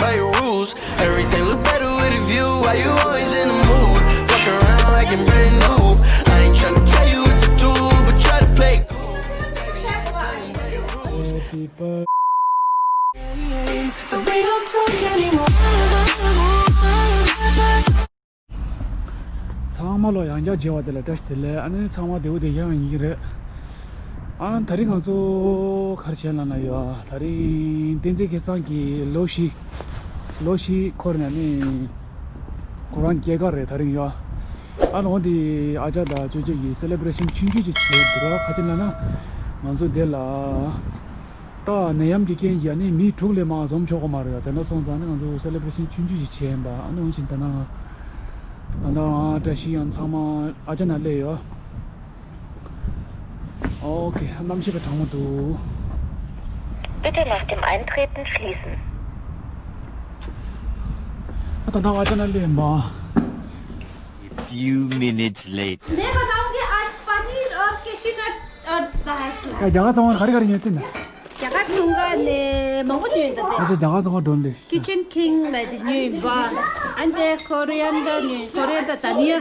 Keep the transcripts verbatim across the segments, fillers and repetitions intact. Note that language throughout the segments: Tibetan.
By your rules, everything look better with a view. Why you always in the mood? Fuck around like I'm brand new. I ain't tryna tell you what to do, but try to play cool. Happy birthday. But we don't talk anymore. ཚང་མ་ལོ་ཡང་བསྐྱར་མཇལ་བ་དེ་ལ་བཀྲ་ཤིས་བདེ་ལེགས། ཨ་ནི་ཚང་མ་བདེ་པོ་བདེ་རྐྱང་ཡིན་གྱི་རེད། ཨ་ནི་ད་རིང་ང་ཚོ་ག་རེ་བྱས་ལབ་ན་ཡོད། ད་རིང་བསྟན་འཛིན་སྐལ་བཟང་གིས་ལོ་བཞི། ལོ་བཞི་འཁོར་ནས་ནི་ཁོ་རང་སྐྱེས་སྐར་རེད་ད་རིང་ཡོད། ཨ་ནི་འོ་དེ་ཨ་ཅག་དང་ཅོ་ཅོ་གིས་སེ་ལེ་བྷ་རེ་ཤན་ཆུང་ཆུང་ཅིག་བྱས་འདུག་ར། ག་ཅི་ལབ་ན་ང་ཚོ་འདི་ལ། ད་ནད་ཡམས་ཀྱི་རྐྱེན་གྱིས་ནི་མི་དྲུག་ལས་མང་འཛོམས་ཆོག་གི་མ་རེད། དེ་འདྲ་སོང་ཙང་ནི་ང་ཚོ་སེ་ལེ་བྷ་རེ་ཤན་ཆུང་ཆུང་ཞིག་བྱས་ཡིན་པ། ཨ་ནི་འོན་ཀྱང་ད་ནང་ད་ནང་བཀྲ་ཤིས་ཡང་ཚང་མ་ཨ་ཅག་ན་སླེབས་ཡོད། ཨོ་ཁེ། གནམ་གཤིས་ཀྱི་གྲང་མོ་འདུག Bitte nach dem Eintreten schließen. ད་ནང་ཨ་ཅག་ན་སླེབས་ཡིན་པ། A few minutes later. मैं बताऊंगी आज पनीर और cashew nut और दाल। རྒྱ་གར་ཚོང་ཁང་ག་རེ་ག་རེ་ཉོས་ཏེ་ན། རྒྱ་གར་ཚོང་ཁང་ནས་མང་པོ་ཉོས་ཡོད་ད། ཨ་ཅག་རྒྱ་གར་ཚོང་ཁང་འགྲོ་ལེ། Kitchen King ལབ་དེ་ཉོས་ཡིན་པ། ཨ་འདི་coriander ཉོས། coriander धनिया།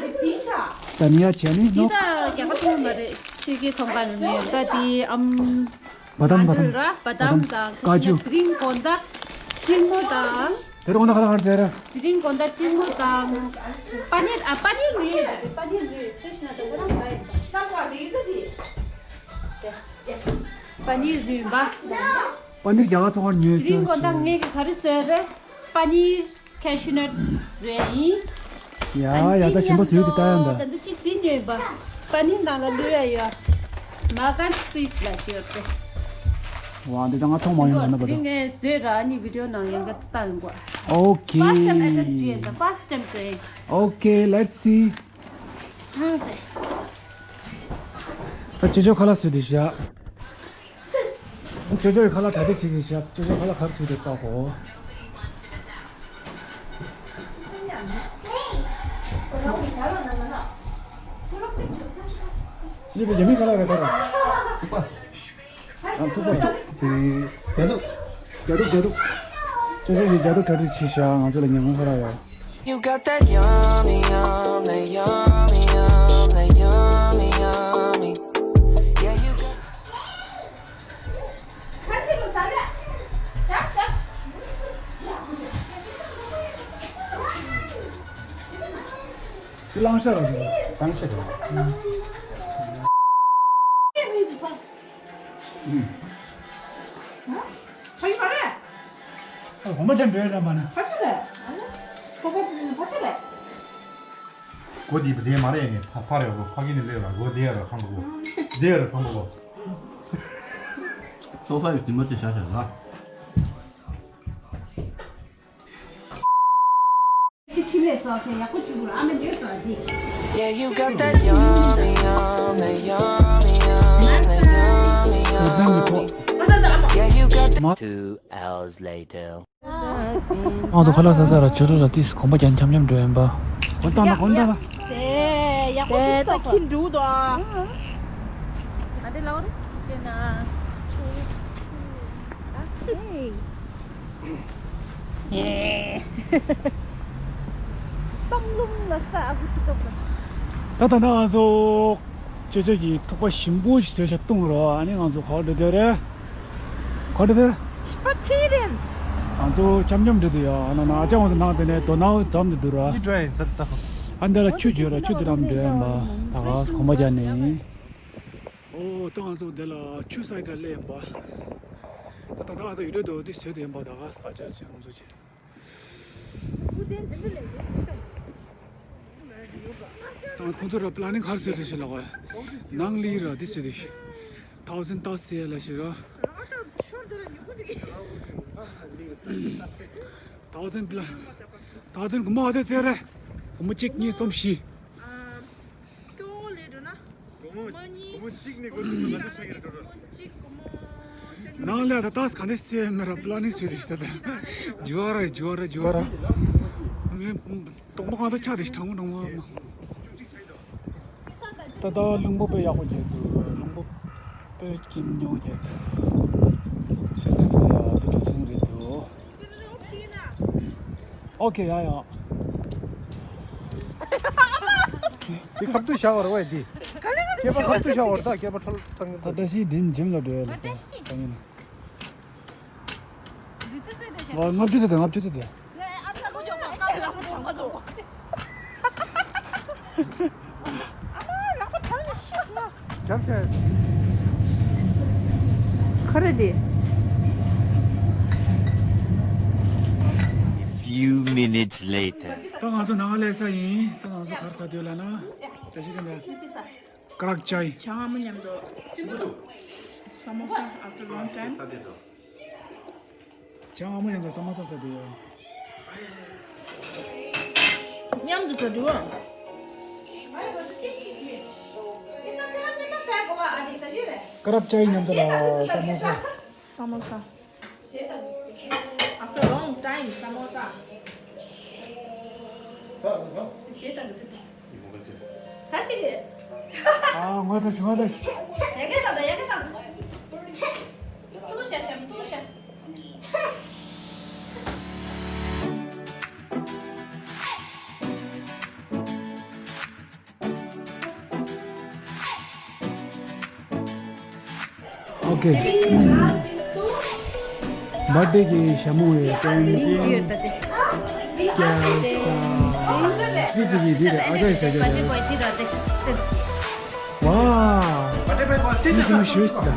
धनिया བྱས་ནི་འདི་ནོ། ད་རྒྱ་གར་ཚོང་ཁང་མ་རེད། ཕྱི་རྒྱལ་ཚོང་ཁང་ནས་ཉོས་ཡིན་ད། དེ་ཨམ། بادام بادام། ར་བ་དམ་དང་ཀ་ཅུ། དེ་རིང་དགོང་དག་ཀྲིན་མོ་དང་། དེ་རིང་དགོང་དག་ག་ལ་ག་རེ་ཟེར། དེ་རིང་དགོང་དག་ཀྲིན་མོ་དང་། པ་ནིར། ཨ་པ་ནིར་རེད། པ་ནིར་རེད། ཕྲེ་ཤི་ན་དང་པ་ནིར་རེད། པ་ནིར་རེད་པ། པ་ནིར་རྒྱ་གར་ཚོང་ཁང་ཉོས། དེ་རིང་དགོང་དག་ངས་ག་རེ་ཟོས་རེད། པ་ནིར། cashew nut བཟོས་ཡིན། ཡ་ཡ། ད་ཞིམ་པོ་བཟོས་འདུག་ད་ཡང་ད། ད་འདི་གཅིག་འདི་ཉོས་པ། པ་ནིར་ནང་ལ་བླུགས་ཡ་ཡོད། མ་གན་སུས་ལ་ཞུ་ཏེ། ཝ། འདི་ད་ང་ཐོག་མ་ཡོང་ན་བ་དེ་རིང་ངས་བཟོས་ར་ནི་བི་ཌིའོ་ནང་ཡང་ག་ལྟ་ཡོང་གོ། Okay. First time I can do it. The first time saying. Okay, let's see. ད་ཅོ་ཅོ་ཁ་ལག་བཟོས་འདུག་ཤག་ཅོ་ཅོ་ཡི་ཁ་ལག་གྲ་སྒྲིག་བྱེད་ཀྱིན་ཤག་ཅོ་ཅོ་ཁ་ལག་ག་རེ་བཟོས་འདུག་ལྟ་གོ། འདི་དེ་རྒྱ་མི་ཁ་ལག་རེད་ད་ར། ཐུག་པ། ཨ། ཐུག་པ། དེ་རྒྱ་སྡུག་རྒྱ་སྡུག་རྒྱ་སྡུག་ཅོ་ཅོ་ཡི་རྒྱ་སྡུག་གྲ་སྒྲིག་བྱས་ཤག་ང་ཚོ་ལ་ཉིན་མོ་ཁ་ལག་ཡོད། You got that yummy, yum, that yummy, yummy, yummy. Yeah, you got ཁ་ཤས་ལ་ཟ་རེད། ཤག་ཤག་དེ་གླང་ཤ་རེད། གླང་ཤ་རེད། ཕ་ཡུལ་ག་རེ། ཨ། གོམ་པ་རྒྱག་འགྲོ་ཡ་ལ་མ་ན། ཕ་ཆུ་རེད། ཨ་ནི་ཁོ་པ་ཕ་ཆུ་རེད། གོ་དེ་བ་དེ་མ་རེད་ནི། ཕ་ཕ་རེད་གོ། ཕ་གི་ནི་ལེ་ར་གོ་དེ་ར་ཁང་གོ་དེ་ར་ཁང་གོ། སོ་ཕ་ཡི་དེ་མ་དེ་ཤ་ཤ་ལ། ཁྲི་ལས་སོགས་ཡག་པོ་བྱུང་ར། ཨ་མ་འདིར་སོགས་འདི། Yeah, you got that yummy, yum, that yummy, yum, that yummy, yummy. Yeah, you got that. Two hours later. ང་ཚོ་ཁ་ལག་ཟ་ཟ་ར་ཇོ་རུ་ལ་ཏིས་གོམ་པ་རྒྱག་འཆམ་འཆམ་འགྲོ་ཡིན་པ། གོན་བཏང་ན་གོན་བཏང་ན། དེ་ཡག་པོ་ཞིག་ད་ཁྱི་འབྲུག་དོ། ང་དེ་ལའོ་རེ་ཅེ་ན། ཧེ། ཡེ། གཏམ་རླུང་ལ་ས་ཨ་ཁུ་ཐི་ཏོག་ད་ད་ད་ང་ཚོ་ཅོ་ཅོ་གི་ཐུག་པ་ཞིམ་པོ་ཞིག་བཟོས་བྱ་བཏུང་རོགས། ཨ་ནི་ང་ཚོ་ག་བར་འགྲོ་འདོད་རེད། ག་བར་འགྲོ་འདོད་རེད། ཞིམ་པ་ཚིག་རེད། ང་ཚོ་འཆམ་འཆམ་འགྲོ་འདོད་ཡ། ཨ་ན་ན་ཨ་ཅག་ང་ཚོ་ནང་དེ་ནས་དོ་སྣང་འཛོམས་འདི་འདུག་ར། ཨ་འདི་ལ་ཆུ་བརྗོད་ར། ཆུ་འདི་རམ་འགྲོ་ཡ་མ་ད་ག་གོམ་པ་རྒྱག་ནས། ཨོ་ད་ང་ཚོ་འདི་ལ་ཆུ་སའི་ད་སླེབས་ཡིན་པ། ད་ད་ད་ང་ཚོ་ཡུལ་གྲུ་དོ་འདི་བཟོས་དེ་ཡིན་པ། ད་ག་ས་ཨ་ཅག་ཅག་ང་ཚོ་ཆེ། ད་ཁོང་ཚོ་ར་པི་ལ་ནིང་ག་རེ་བཟོས་དེ་ཞིག་ལ་གོ། ནང་ལི་ར་འདི་བཟོས་དེ་ཞིག་ཐའོ་ཟན་ཏཱ་ཟེར་ལ་ཞིག་ར། ཐའོ་ཟན་པི་ལ། ཐའོ་ཟན་གོང་མ་ག་ཚོད་བཙལ་རེད། གོང་མ་གཅིག་གཉིས་གསུམ་བཞི། སྐྱོ་བོ་ལས་འགྲོ་ན། སྒོར་མོ་མ་གཉིས། སྒོར་མོ་གཅིག་ནས་འགོ་བཙུགས་ན་ང་ཚོ་ཆག་གི་རེད་འགྲོ་འགྲོ། ནང་ལ་ད་ལྟ་ག་ནས་སེ་མེ་ར་པི་ལ་ནིང་སུ་རེད་ད་ལྟ། ཇུ་བ་ར་ཇུ་བ་ར་ཇུ་བ་ར། ངས་དོག་མོ་གང་ཚ་ཁྱག་རེད་གྲང་མོ་གྲང་མོ་མ། ད་ལྟ་རླུང་བུ་དཔེ་ཡག་པོ་རྒྱག་འདུག་རླུང་བུ་དཔེ་སྐྱིད་ཉོ་རྒྱག་འདུག་ཆུ་ཚོད་ཡ་སི་ཆུ་ཚོད་རེད་འདུག་ཨོ་ཁེ། ཡ་ཡ། འདི་ཁ་ཐུག་བཞག་པ་རེད་པ་འདི། སྐེད་པ་ཁ་ཐུག་བཞག་པ་རེད་ད། སྐེད་པ་འཕྲོ་བཏང་གི་ད། བཀྲ་ཤིས་འགྲིམ་འགྲིམ་ལ་འགྲོ་ཡ་རེད་ད། ད་ཡིན་ན། ལོ་ལྔ་བཅུ་ཙམ་དང་ལྔ་བཅུ་ཙམ་དེ། རྒྱབ་བྱས། ག་རེ་དེ། Few minutes later. ད་ང་ཚོ་ནང་ལ་སླེབས་ས་ཡིན། ད་ང་ཚོ་ག་རེ་ཟ་འདོད་ལབ་ན། ད་ཅི་ག་འདྲ། ཀ་རག་ཅའི། ཇ་མོ་མཉམ་དུ། ས་མོ་ས། After long time. ཇ་མོ་མཉམ་དུ་ས་མོ་ས་ཟ་འདོད་ཡོད། མཉམ་དུ་ཟ་འདོད། ཀ་རག་ཅའི་མཉམ་དུ་ལ་ས་མོ་ས། ས་མོ་ས། After long time, samosa. ད་ཅི་རེད། ཨ། ང་ད་ཤི། ང་ད་ཤི། ཡ་གི་ད་ད། ཡ་གི་ད་ད། ཚུགས་ཤ་ཤ། ཚུགས་ཤ། ཨོ་ཁེ། བར་ཐི་ཌེ་གི་ཞྭ་མོ་ཡི་སྐྱོན་ཅན། ཀྱ་ས། ཙི་ཙི་ཙི་ཙི། ཨ་ཅག་ཡི་ཟ་རྒྱུ་རེད། ཝ། ཙི་ཙི་མོ་ཞུ་ཙི་ད།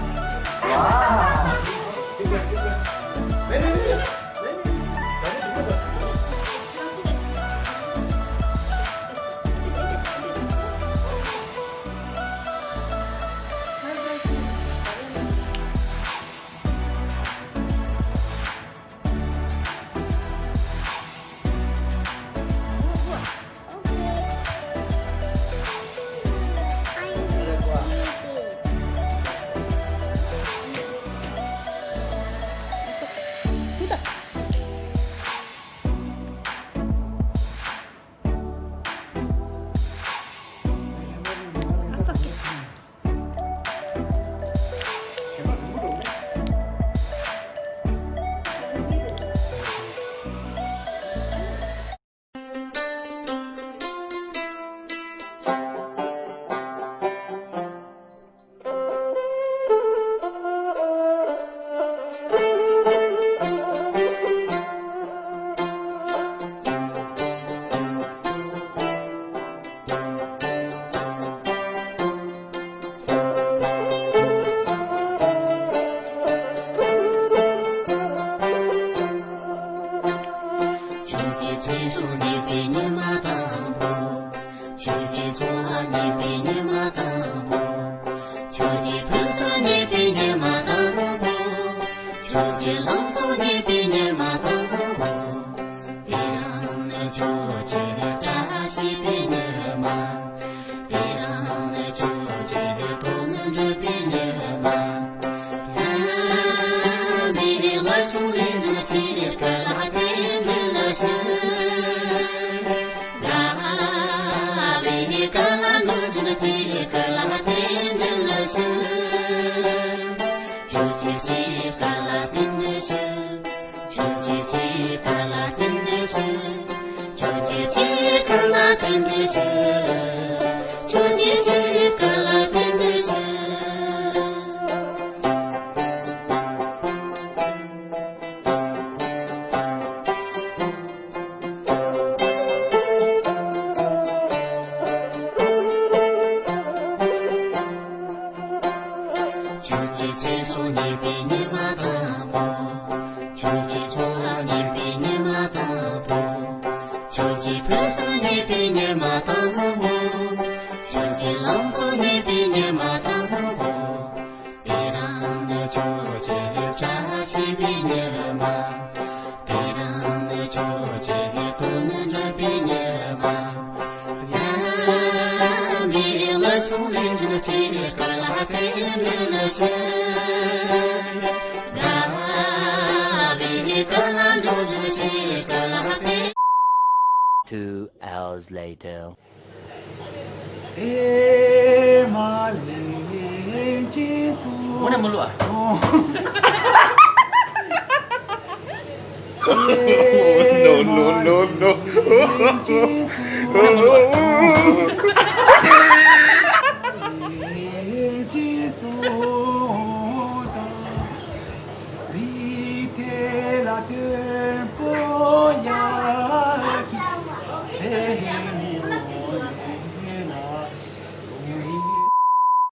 ཆོས་ཀྱི་ཚེ་སྲོག་གནས་པའི་ཉི་མ་དང་པོ། ཆོས་ཀྱི་འཚོ་བ་གནས་པའི་ཉི་མ་དང་པོ། ཆོས་ཀྱི་ཕུན་སུམ་གནས་པའི་ཉི་མ་དང་པོ། ཆོས་ཀྱི་ལང་ཚོ་གནས་པའི་ཉི་མ་དང་པོ། དེ་རིང་ནི་ཆོས་ཀྱི་བཀྲ་ཤིས་པའི་ཉི་མ། དེ་རིང་ནི་ཆོས་ཀྱི་དོན་འགྲུབ་པའི་ཉི་མ། ཆོས་ཀྱི་ཚེ་སྲོག་གནས་པའི་ཉི་མ་དང་པོ། ཆོས་ཀྱི་འཚོ་བ་གནས་པའི་ཉི་མ་དང་པོ། ཆོས་ཀྱི་ཕུན་སུམ་གནས་པའི་ཉི་མ་དང་པོ། ཆོས་ཀྱི་ལང་ཚོ་གནས་པའི་ཉི་མ་དང་པོ། དེ་རིང་ནི་ཆོས་ཀྱི་བཀྲ་ཤིས་པའི་ཉི་མ། དེ་རིང་ནི་ཆོས་ཀྱི་དོན་འགྲུབ་པའི་ཉི་མ། Two hours later. དངོས་གནས་མི་བསླུ་ཨ། No, no, no, no.